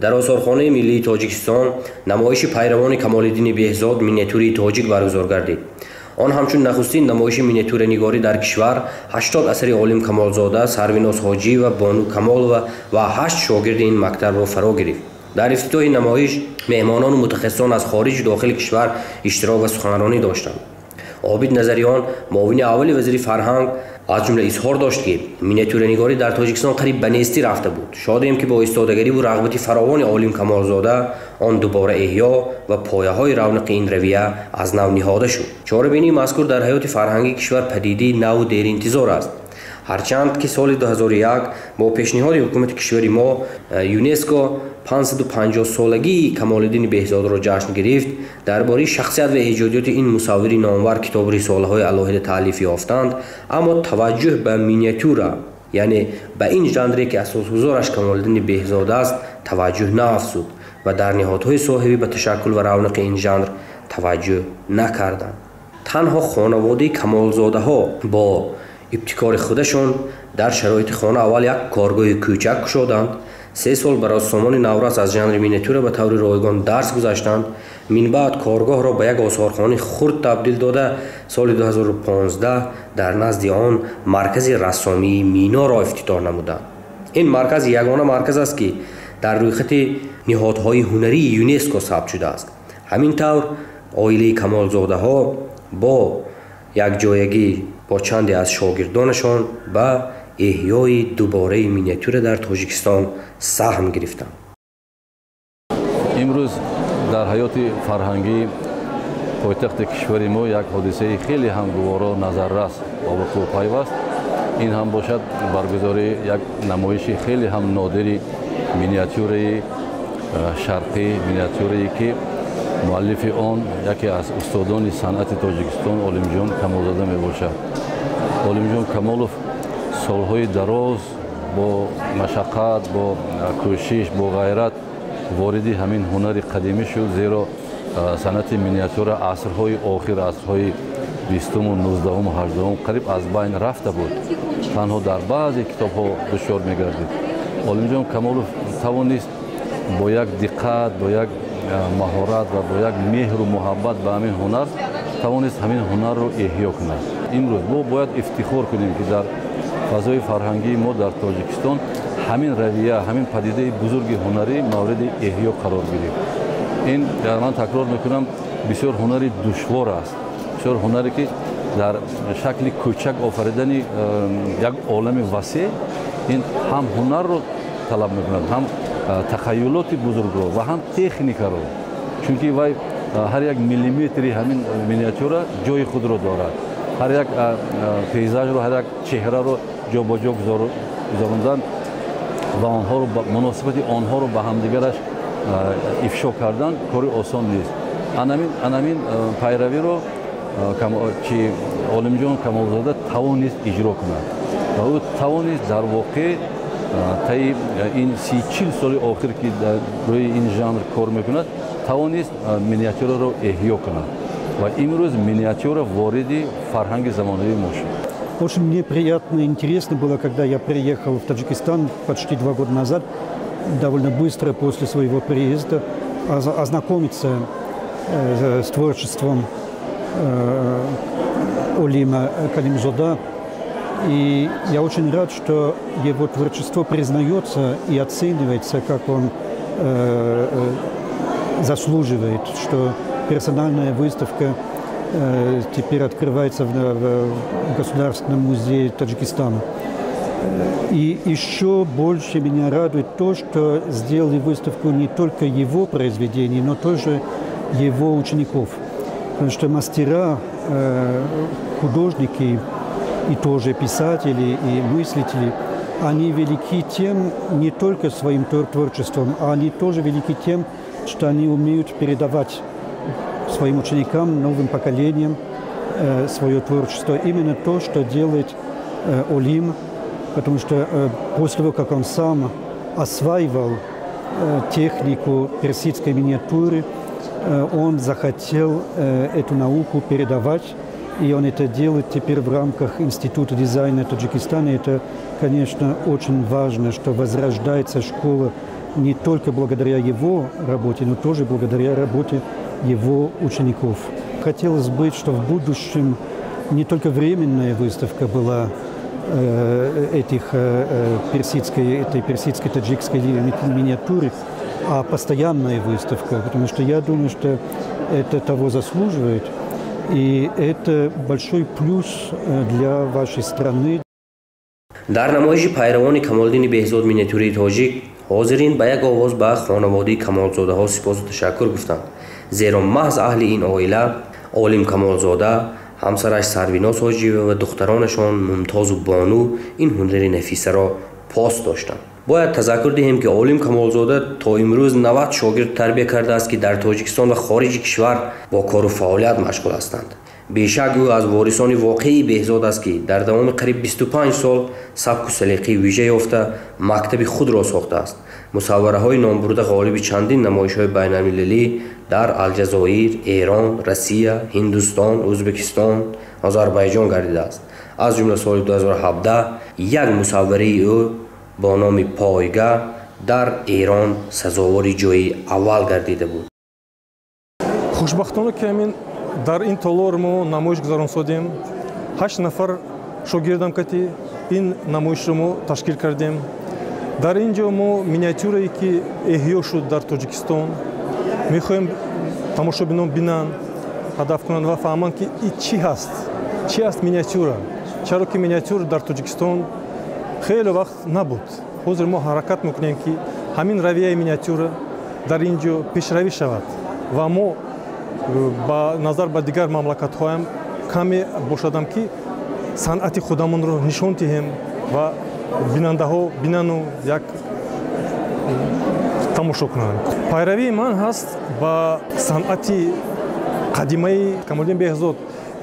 Дар Осорхонаи миллии Тоҷикистон намоиши пайравони Камолиддини Беҳзод миниатюраи тоҷик баргузор гардид. Он ҳамчун нахустин намоиши миниатюранигорӣ дар кишвар 80 асари Олим Камолзода, Сарвиноз Ҳоҷиева, Бону Камолова ва 8 шогирди ин мактабро фаро гирифт. Дар ифтитоҳи намоиш меҳмонону мутахассисон аз хориҷу дохили кишвар иштирок ва суханронӣ доштанд. Обид Назариён, муовини аввали вазири фарҳанг, аз ҷумла изҳор дошт, ки миниатюранигорӣ дар Тоҷикистон қариб ба нестӣ рафта буд. Шодем, ки бо истодагариву рағбати фаровони Олим Камолзода он дубора эҳё ва пояҳои равнақи ин равия аз нав ниҳода шуд. Чорабинии мазкур дар ҳаёти фарҳангии кишвар падидаи наву деринтизор аст. Ҳарчанд ки соли 2001 бо пешниҳоди ҳукумати кишвари мо ЮНЕСКО 550-солагии Камолиддини Беҳзодро ҷашн гирифт, дар бораи шахсият ва эҷодиёти ин мусаввири номвар китобу рисолаҳои алоҳида таълиф ёфтанд, аммо таваҷҷӯҳ ба миниатюра, яъне ба ин жанре, ки асосгузораш Камолиддини Беҳзод аст, таваҷҷӯҳ наафзуд ва дар ниҳодҳои соҳибӣ ба ташаккул ва равнақи ин жанр таваҷҷӯҳ накарданд. Танҳо хонаводаи Камолзодаҳо бо ибтикори худашон дар шароити хона аввал як коргоҳи кӯчак кушоданд, 3 сол ба рассомони наврас аз жанри миниатюра ба таври ройгон дарс гузаштанд. Минбаъд коргоҳро ба як осорхонаи хурд табдил дода, соли 2015 дар назди он маркази рассомии Миноро ифтитоҳ намуданд. Ин марказ ягона марказ аст, ки дар рӯйхати ниҳодҳои ҳунарии ЮНЕСКО сабт шудааст. Ҳамин тавр оилаи Камолзодаҳо бо якҷоягӣ бо чанде аз шогирдонашон ба эҳёи дубораи миниатюра дар Тоҷикистон саҳм гирифтанд. Имрӯз дар ҳаёти фарҳангии пойтахти кишвари мо як ҳодисаи хеле ҳам гуворо, назаррас ба вуқӯъ пайваст. Ин ҳам бошад баргузории як намоиши хеле ҳам нодири миниатюраи шарқӣ, миниатюрае, ки муаллифи он яке аз устодони санъати Тоҷикистон Олимҷон Камолзода мебошад. Олимҷон Камолов солҳои дароз бо машаққат, бо кӯшиш, бо ғайрат вориди ҳамин ҳунари қадимӣ шуд, зеро санъати миниатюра асрҳои охир, асрҳои бистуму нуздаҳуму ҳаждаҳум, қариб аз байн рафта буд, танҳо дар баъзе китобҳо дучор мегардид. Олимҷон Камолов тавонист бо як диққат, бо як маҳорат ва бо як меҳру муҳаббат ба ҳамин ҳунар тавонист ҳамин ҳунарро эҳё кунад. Имрӯз мо бояд ифтихор кунем, ки дар фазои фарҳангии мо дар Тоҷикистон ҳамин равия, ҳамин падидаи бузурги ҳунарӣ мавриди эҳё қарор гирифт. Ин, ман такрор мекунам, бисёр ҳунари душвор аст, бисёр ҳунаре, ки дар шакли кӯчак офаридани як олами васеъ, ин ҳам ҳунарро талаб мекунад, ҳам тахаюлоти бузургро ва ҳам техникаро, чунки вай ҳар як миллиметри ҳамин миниатюра ҷои худро дорад. Ҳар як пейзажро, ҳар як чеҳраро ҷобаҷо гузарондан ва онҳоро, муносибати онҳоро ба ҳамдигараш ифшо кардан кори осон нест. Анамин пайравиро чи Олимҷон Камолзода тавонист иҷро кунад ва ӯ тавонист дар воқеъ таи ин 30-40 соли охир, ки дар рӯи ин жанр кор мекунад, тавонист миниатюраро эҳё кунад ва имрӯз миниатюра вориди фарҳанги замонавии мо шуд. Очень мне приятно и интересно было, когда я приехал в Таджикистан почти 2 года назад, довольно быстро после своего приезда, ознакомиться с творчеством Олима Калимзода. И я очень рад, что его творчество признается и оценивается, как он заслуживает, что персональная выставка теперь открывается в Государственном музее Таджикистана. И еще больше меня радует то, что сделали выставку не только его произведений, но тоже его учеников. Потому что мастера, художники и тоже писатели и мыслители, они велики тем не только своим творчеством, а они тоже велики тем, что они умеют передавать своим ученикам, новым поколениям свое творчество. Именно то, что делает Олим, потому что после того, как он сам осваивал технику персидской миниатюры, он захотел эту науку передавать, и он это делает теперь в рамках Института дизайна Таджикистана. Это, конечно, очень важно, что возрождается школа не только благодаря его работе, но тоже благодаря работе его учеников. Хотелось бы, чтобы в будущем не только временная выставка была этой персидской таджикской миниатюры, а постоянная выставка, потому что я думаю, что это того заслуживает, и это большой плюс для вашей страны. Дар намоиши пайравони Камолиддини Беҳзод миниатюраи тоҷик ҳозирин ба як овоз ба хонаводаи Камолзодаҳо сипосу ташаккур гуфтанд, зеро маҳз аҳли ин оила Олим Камолзода, ҳамсараш Сарвиноз Ҳоҷиева ва духтаронашон Мумтозу Бону ин ҳунари нафисаро пос доштанд. Бояд тазаккур диҳем, ки Олим Камолзода то имрӯз 90 шогирд тарбия кардааст, ки дар Тоҷикистон ва хориҷи кишвар бо кору фаъолият машғул ҳастанд. Бешак, ӯ аз ворисони воқеии Беҳзод аст, ки дар давоми қариб 25 сол сабку салиқаи вижа ёфта, мактаби худро сохтааст. Мусаввараҳои номбурда ғолиби чандин намоишҳои байналмилалӣ дар Алҷазоир, Эрон, Россия, Ҳиндустон, Ӯзбекистон, Озарбойҷон гардидааст. Аз ҷумла соли 2017 як мусаввараи ӯ бо номи «Пойга» дар Эрон сазовори ҷои аввал гардида буд. Хушбахтона, ки ҳамин дар ин толор мо намоиш гузаронсодем. Ҳашт нафар шогирдам кати ин намоишро мо ташкил кардем. Дар ин ҷо мо миниатюрае, ки эҳё шуд дар Тоҷикистон, мехоҳем тамошобинон бинанд, ҳадаф кунанд ва фаҳманд, ки и чӣ ҳаст, чӣ ҳаст миниатюра, чаро ки миниатюр дар Тоҷикистон хеле вақт набуд. Ҳозир мо ҳаракат мекунем, ки ҳамин равияи миниатюра дар ин ҷо пешравӣ шавад ва мо ба назар ба дигар мамлакатҳоям каме бошадам, ки санъати худамонро нишон диҳем ва бинандаҳо бинану як тамошо кунанд. Пайравии ман ҳаст ба санъати қадимаи Камолиддин Беҳзод,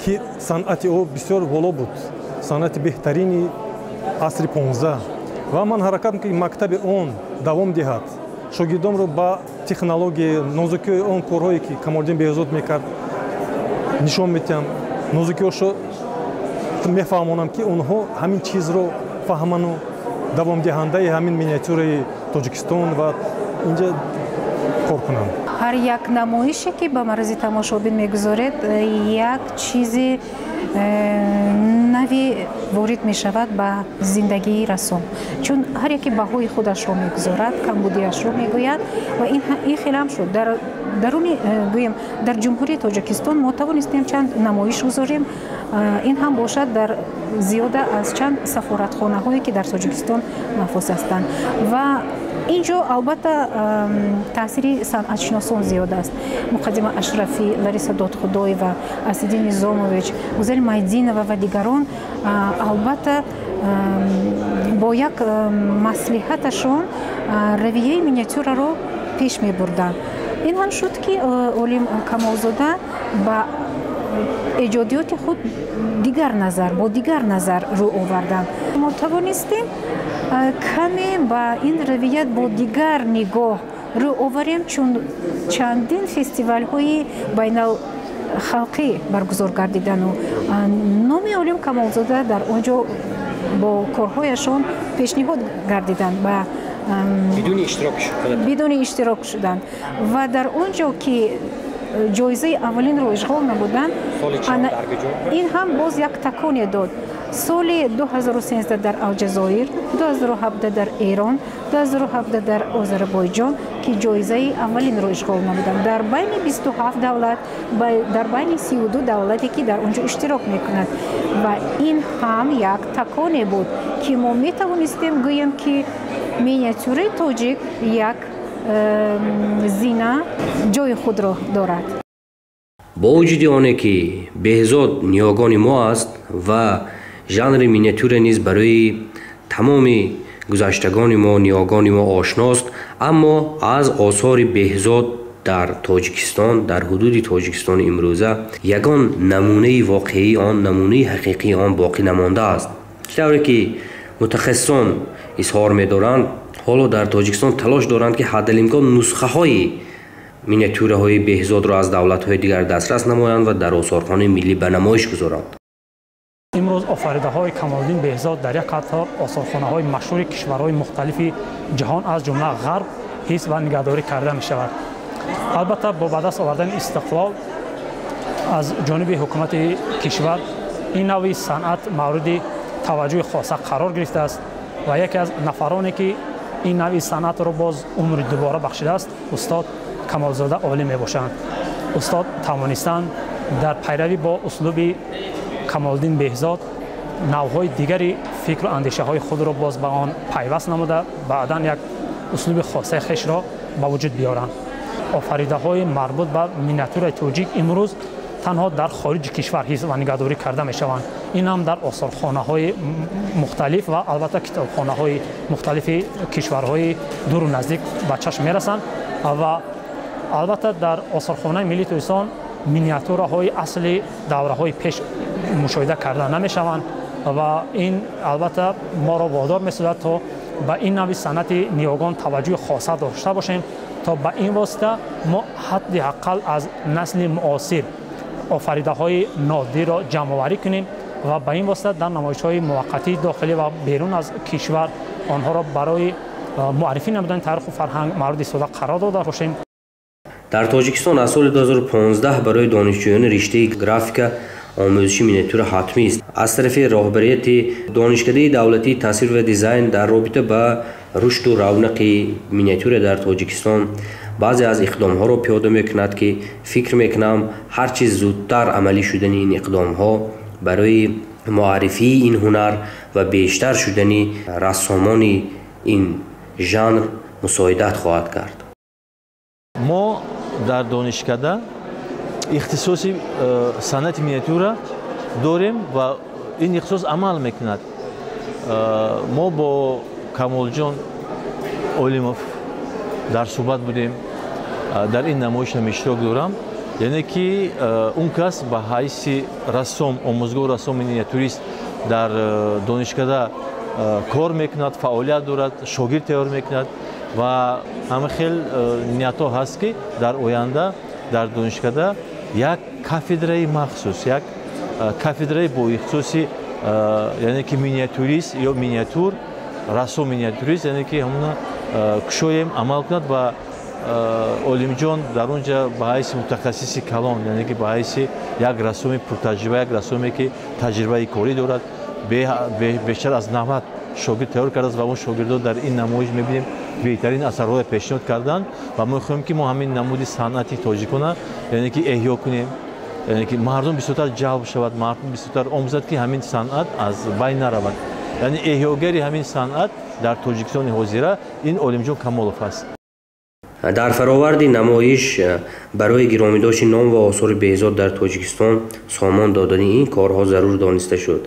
ки санъати ӯ бисёр воло буд, санъати беҳтарини асри 15, ва ман ҳаракат мекунам, ки мактаби он давом диҳад, шогирдонро ба технология, нозукиҳои он корҳое, ки Камолиддин Беҳзод мекард, нишон медиҳам, нозукиҳошо мефаҳмонам, ки онҳо ҳамин чизро фаҳману давомдиҳандаи ҳамин миниатюраи Тоҷикистон ва инҷа кор кунанд. Ҳар як намоише, ки ба марзи тамошобин мегузоред, як чизи нави ворид мешавад ба зиндагии рассом, чун ҳар яке баҳои худашро мегузорад, камбудиашро мегӯяд. Ва ин хелам шуд. Дар даруни гӯем, дар Ҷумҳурии Тоҷикистон мо тавонистем чанд намоиш гузорем. Ин ҳам бошад дар зиёда аз чанд сафоратхонаҳое, ки дар Тоҷикистон маҳфуз ҳастанд. Ва ин ҷо албатта таъсири санъатшиносон зиёд аст: Муқаддима Ашрафӣ, Лариса Додхудоева, Асиддин Низомович, Гузел Майдинова ва дигарон. Албатта, бо як маслиҳаташон равияи миниатюраро пеш мебурданд. Ин ҳам шуд, ки Олим Камолзода ба эҷодиёти худ дигар назар, бо дигар назар рӯ оварданд. Мо тавонистем каме ба ин равият бо дигар нигоҳ рӯ оварем, чун чандин фестивалҳои байналхалқӣ баргузор гардидану номи Олим Камолзода дар он ҷо бо корҳояшон пешниҳод гардиданд ба бидуни иштирок шуданд. Ва дар он ҷо, ки ҷоизаи аввалинро ишғол намуданд, ин ҳам боз як таконе дод. Соли 2013 дар Алҷазоир, 2017 дар Эрон, 2017 дар Озарбойҷон, ки ҷоизаи аввалинро ишғол намуданд дар байни 27 давлат, дар байни 32 давлате, ки дар он ҷо иштирок мекунад. Ва ин ҳам як таконе буд, ки мо метавонистем гӯем, ки миниатюраи тоҷик як зина ҷои худро дорад. Бо вуҷуди оне ки Беҳзод ниёгони мо аст ва жанри миниатюра низ барои тамоми гузаштагони мо, ниёгони мо ошност, аммо аз осори Беҳзод дар Тоҷикистон, дар ҳудуди Тоҷикистони имрӯза ягон намунаи воқеии он, намунаи ҳақиқии он боқӣ намондааст. Чӣ тавре ки мутахассисон изҳор медоранд, ҳоло дар Тоҷикистон талош доранд, ки ҳаддалимкон нусхаҳои миниатюраҳои Беҳзодро аз давлатҳои дигар дастрас намоянд ва дар осорхонаи миллӣ ба намоиш гузоранд. Имрӯз офаридаҳои Камолиддин Беҳзод дар як қатор осорхонаҳои машҳури кишварҳои мухталифи ҷаҳон, аз ҷумла Ғарб, ҳифз ва нигаҳдорӣ карда мешавад. Албатта, бо ба даст овардани истиқлол аз ҷониби ҳукумати кишвар ин навъи санъат мавриди таваҷҷӯҳи хоса қарор гирифтааст ва яке аз нафароне ки ин навъи санъатро боз умри дубора бахшидааст, устод Камолзода Олим мебошанд. Устод тавонистанд дар пайравӣ бо услуби Камолиддин Беҳзод навъҳои дигари фикру андешаҳои худро боз ба он пайваст намуда, баъдан як услуби хосаи хешро ба вуҷуд биёранд. Офаридаҳои марбут ба миниатюраи тоҷик имрӯз танҳо дар хориҷи кишвар ҳифз ва нигаҳдорӣ карда мешаванд. Ин ҳам дар осорхонаҳои мухталиф ва албатта китобхонаҳои мухталифи кишварҳои дуру наздик ба чашм мерасанд ва албатта дар осорхонаи миллии Тоҷикистон миниатюраҳои асли давраҳои пеш мушоҳида карда намешаванд ва ин албатта моро водор месозад то ба ин навъи санъати ниёгон таваҷҷӯҳи хоса дошта бошем, то ба ин восита мо ҳадди ақал аз насли муосир офаридаҳои нодирро ҷамъоварӣ кунем ва ба ин восита дар намоишҳои муваққатии дохилӣ ва берун аз кишвар онҳоро барои муаррифӣ намудани таъриху фарҳанг мавриди истифода қарор дода бошем. Дар Тоҷикистон аз соли 2015 барои донишҷӯёни риштаи графика омӯзиши миниатюра ҳатмӣ аст. Аз тарафи роҳбарияти Донишкадаи давлатии тасвир ва дизайн дар робита ба рушду равнақи миниатюра дар Тоҷикистон баъзе аз иқдомҳоро пиёда мекунад, ки фикр мекунам ҳар чиз зудтар амалӣ шудани ин иқдомҳо барои муаррифии ин ҳунар ва бештар шудани рассомони ин жанр мусоидат хоҳад кард. Мо дар донишкада ихтисоси санъати миниатюра дорем ва ин ихтисос амал мекунад. Мо бо Камолҷон Олимов дар суҳбат будем, дар ин намоишам иштирок дорам. Яъне ки он кас ба ҳайси рассом, омӯзгор, рассом миниатюрист дар донишкада кор мекунад, фаъолият дорад, шогирд тайёр мекунад ва ҳама хел ниятҳо ҳаст, ки дар оянда дар донишкада як кафедраи махсус, як кафедраи бо ихтисоси, яъне ки миниатюрист ё миниатюр рассом миниатюрист, яъне ки ҳамона кушоем, амал кунад ва Олимҷон дар он ҷа ба ҳайси мутахассиси калон, яъне ки ба ҳайси як рассоми пуртаҷриба, як рассоме ки таҷрибаи корӣ дорад, бештар аз 90 шогирд тайёр кардааст ва он шогирдо дар ин намоиш мебинем беҳтарин асарҳоро пешниҳод карданд ва мо мехоҳем, ки мо ҳамин намуди санъати тоҷикона, яъне ки эҳё кунем, яъне ки мардум бисёртар ҷалб шавад, мардум бисёртар омӯзад, ки ҳамин санъат аз байн наравад. Яъне эҳёгари ҳамин санъат дар Тоҷикистони ҳозира ин Олимҷон Камолов аст. Дар фароварди намоиш барои гиромидошти ном ва осори Беҳзод дар Тоҷикистон сомон додани ин корҳо зарур дониста шуд.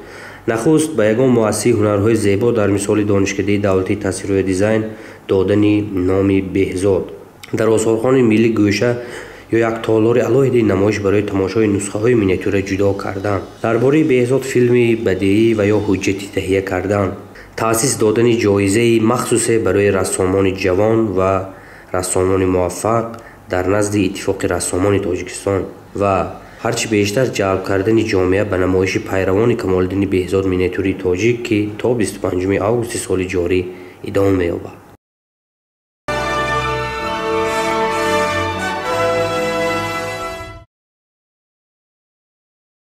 Нахуст ба ягон муассисаи ҳунарҳои зебо дар мисоли Донишкадаи давлатии тасвир ва дизайн додани номи Беҳзод, дар осорхонаи миллӣ гӯша ё як толори алоҳидаи намоиш барои тамошои нусхаҳои миниатюра ҷудо кардан, дар бораи Беҳзод филми бадеӣ ва ё ҳуҷҷатӣ таҳия кардан, таъсис додани ҷоизаи махсусе барои рассомони ҷавон ва рассомони муваффақ дар назди Иттифоқи рассомони Тоҷикистон ва ҳарчи бештар ҷалб кардани ҷомеа ба намоиши пайравони Камолиддини Беҳзод миниатюри тоҷик, ки то 25 августи соли ҷорӣ идома меёбад.